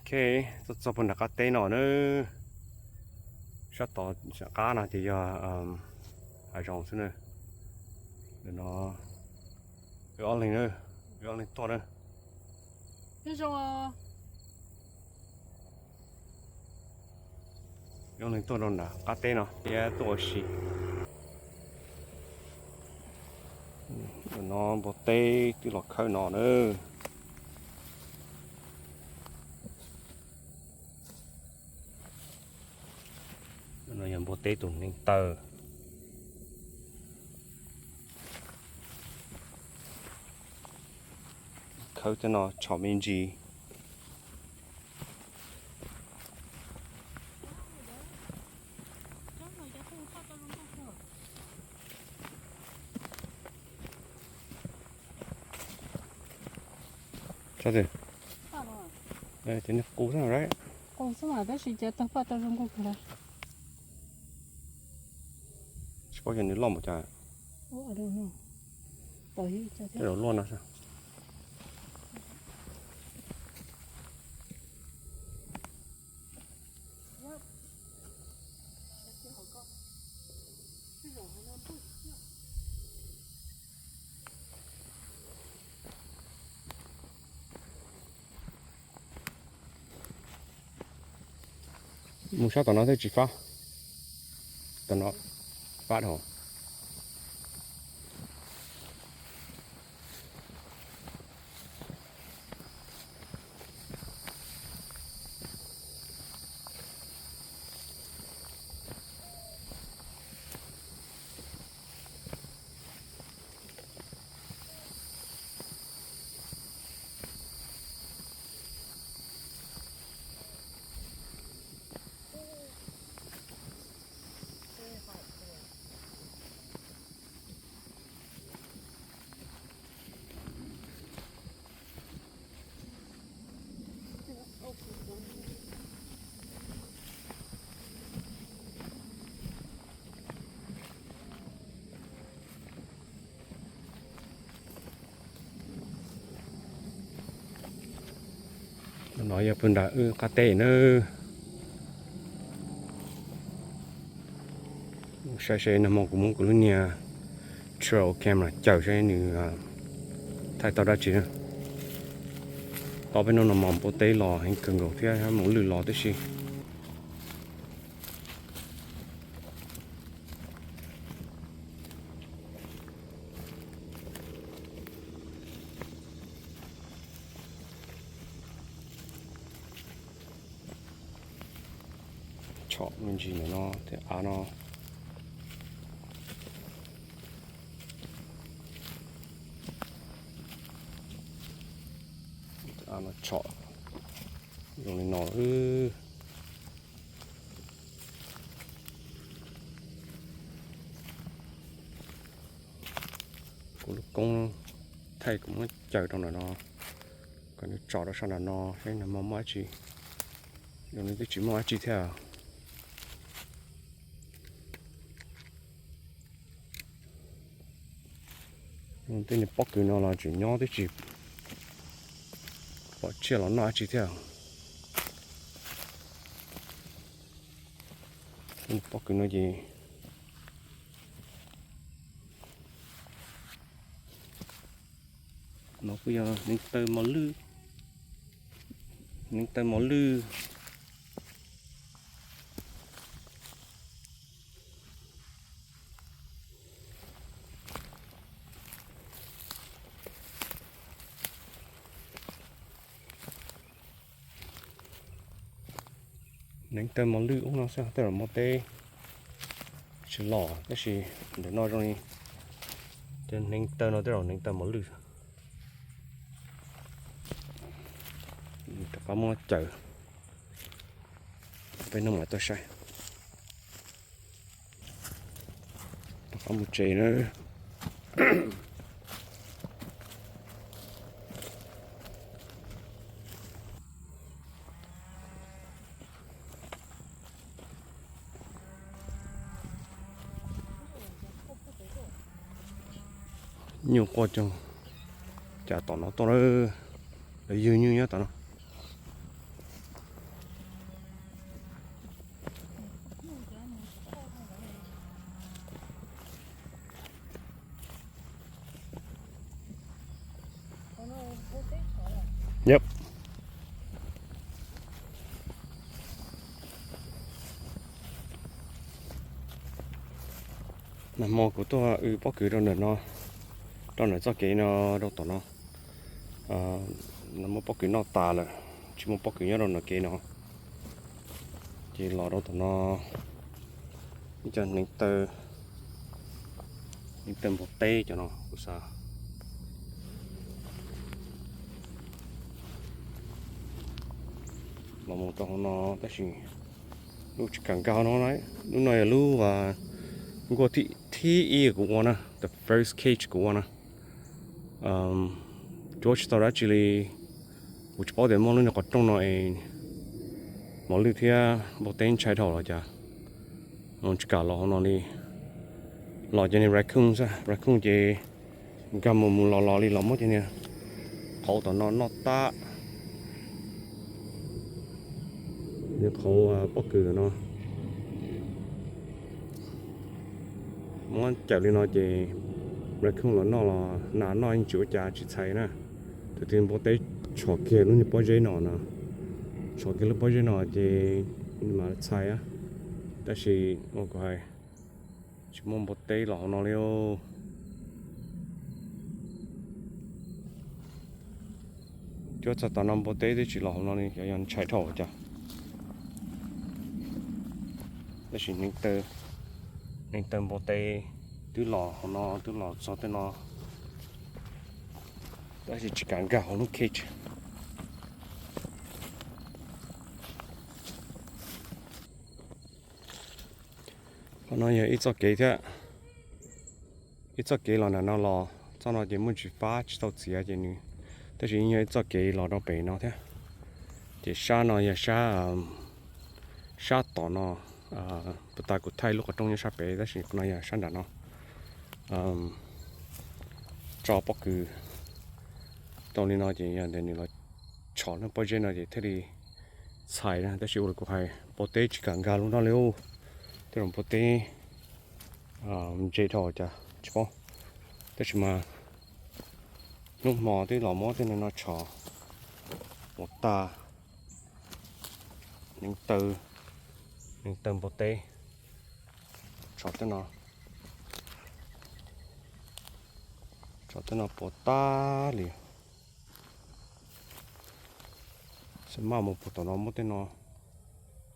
Ok, tuaj txog puag nram qab teb no na. Sab tod qab no ces yog hav zoov xwb na. Ntawm no wb ob leeg na, wb ob leeg tuaj na. Wb ob leeg tuaj rau nram qab teb no thiab tuaj ua si. Ntawm no npua teb twb los khawb no na. No yog npua teb tus hneev taw. Khawb tej no tshom me ntsis. Tso twg? Ces nws qus xwb, qus xwb mas tab sis cov tawg paj tau zoo nkauj kawg. Tsis paub yog nws loj npaum cas. Tej zaum luaj no. Mus sab tom no thiaj tsis fab. Tom no fab dhau. No yog puag nram wb qab teb na. Saib seb nag hmo kuv muab kuv lub niag trail camera caw saib nws thaij tau dab tsi na. Tau peb hnub no mas npua teb los heev kawg nkaus thiab, mus lwj los tib si. Tshom me ntsis ntawm no thiab av no. Av no tshom zoo li no. Kuv lub koob thaij kuv muab caw rau ntawm no, kom nws tsom rau sab nram no saib nag hmo muaj dab tsi. Zoo li twb tsis muaj dab tsi thiab. Tej niag pob kws no los tseem nyob twb tsis pom tsiaj los noj dab tsi thiab. Pob kws no ces no kuj yog hneev taw mos lwj, hneev taw mos lwj. Hneev taw mos lwj ub no xwb, tej zaum npua teb tsis los tab sis ntawm no zoo li cov hneev taw no tej zaum hneev taw mos lwj. Rov qab muab caw, peb hnub mam tuaj saib. Rov qab mus tsev na. Nyuj quaj coog, cas tom no tuaj lawm, lawv ywg nyuj nyob tom no. Yep. Nag hmo kuv tuaj wb pob kws rau ntawm no, rau ntawm txoj kev no, rau tom no. Muab pob kws noj tas lawm, tsis muaj pob kws nyob rau ntawm kev no. Ces los rau tom no, ib co hneev taw, hneev taw npua teb cov no kuv xav los mus rau hauv no, tab sis lub tsis kam nkag hauv no. Lub no yog lub nkuaj thib ib kuv ua na, the first cage kuv ua na. Cuab tsis tau dab tsi li, kuv tsis paub tias muaj lub niag qhov rooj no es mos lwj thiab npua teb ntshai dhau los cas tsis kam los hauv no li. Los cov niag raccoon xwb, raccoon ces nkag mus mus los los li los muab cov niag qhauv tom no noj tag. Niag qhauv pob kws no muab cawm li no ces raccoon los noj los nas noj yeej tsis ua cas, tsis txhais na. Tus twg npua teb tshov kiag lub niag pob zeb no no, tshov kiag lub pob zeb no ces nws mam txhais. Tab sis ua kuv hais, tsis muaj npua teb los hauv no li. Cuab txog tom no npua teb twb tsis los hauv no li, yog ntshai dhau cas. Tab sis hneev taw npua teb twb los hauv no, twb los txog tej no, tab sis tsis kam nkag hauv lub cage. Qhov no yog ib txoj kev thiab, ib txoj kev los nram no los, txoj no ces muaj ntsis fab tsis tau txiav ces nws, tab sis yog ib txoj kev los rau pem no thiab. Ces sab no yog sab, sab tom no, puas tas kuv thaij lub qhov rooj nyob sab pem, tab sis qhov no yog sab nram no. Tso pob kws rau li no ces yog tias nws los tshov lub pob zeb no ces thiaj li txhais na, tab sis ua li kuv hais npua teb tsis kam nkag lub no li. Tej zaum npua teb ntse dhau cas tsis paub, tab sis mas hnub hmo twb los muab tej no tshov puas tag. Hneev taw, hneev taw npua teb, tshov tej no, tshov tej no puas tag li. Xav maj mus puag tom no muab tej no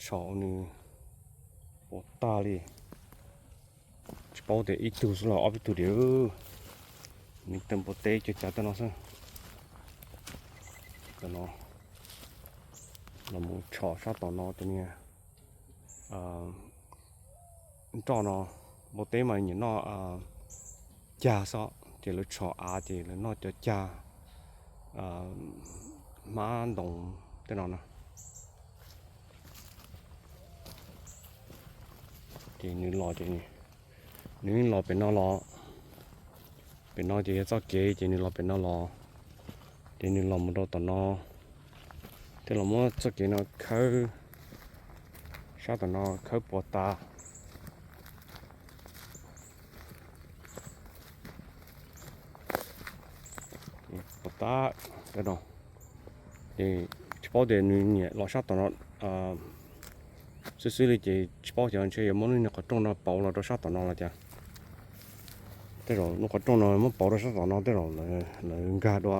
tshov ua nws puas tag li. Tsis paub tias ib tug xwb los ob peb tug diam. Hneev taw npua teb cov cav tej no xwb. Cov no los mus tshov sab tom no cov niag nroj no. Npua teb mas nyiam noj cag xwb, ces lawv tshov av ces lawv noj cov cag, hmab ntoo tej no na. Ces nws los ces nws los pem no los, pem no ces yog txoj kev ces nws los pem no los, ces nws los mus rau tom no, thiaj los muab txoj kev no khawb, sab tom no khawb puas tas. Puas tas no, ces tsis paub tias nws nyiam los sab tom no xwb xwb li, ces tsis paub xyov ntshe yuav muab lub niag qhov rooj no pauv los rau sab tom no los cas. Tej zaum lub qhov rooj no muab pauv rau sab tom no tej zaum lawv nkag dua,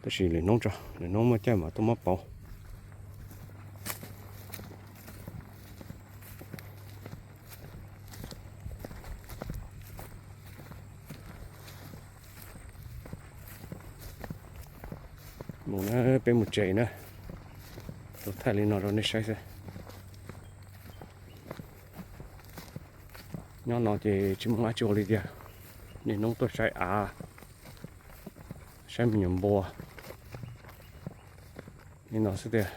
tab sis lwm hnub tso, lwm hnub muaj caij mam tuaj muab pauv. Mus na, peb mus tsev na, thaij li no rau nej saib xwb. Nyob no ces tsis muaj dab tsi ua li tiag, niaj hnub tuaj saib av, saib me nyuam npua li no xwb tiag.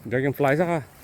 Dragonfly xwb.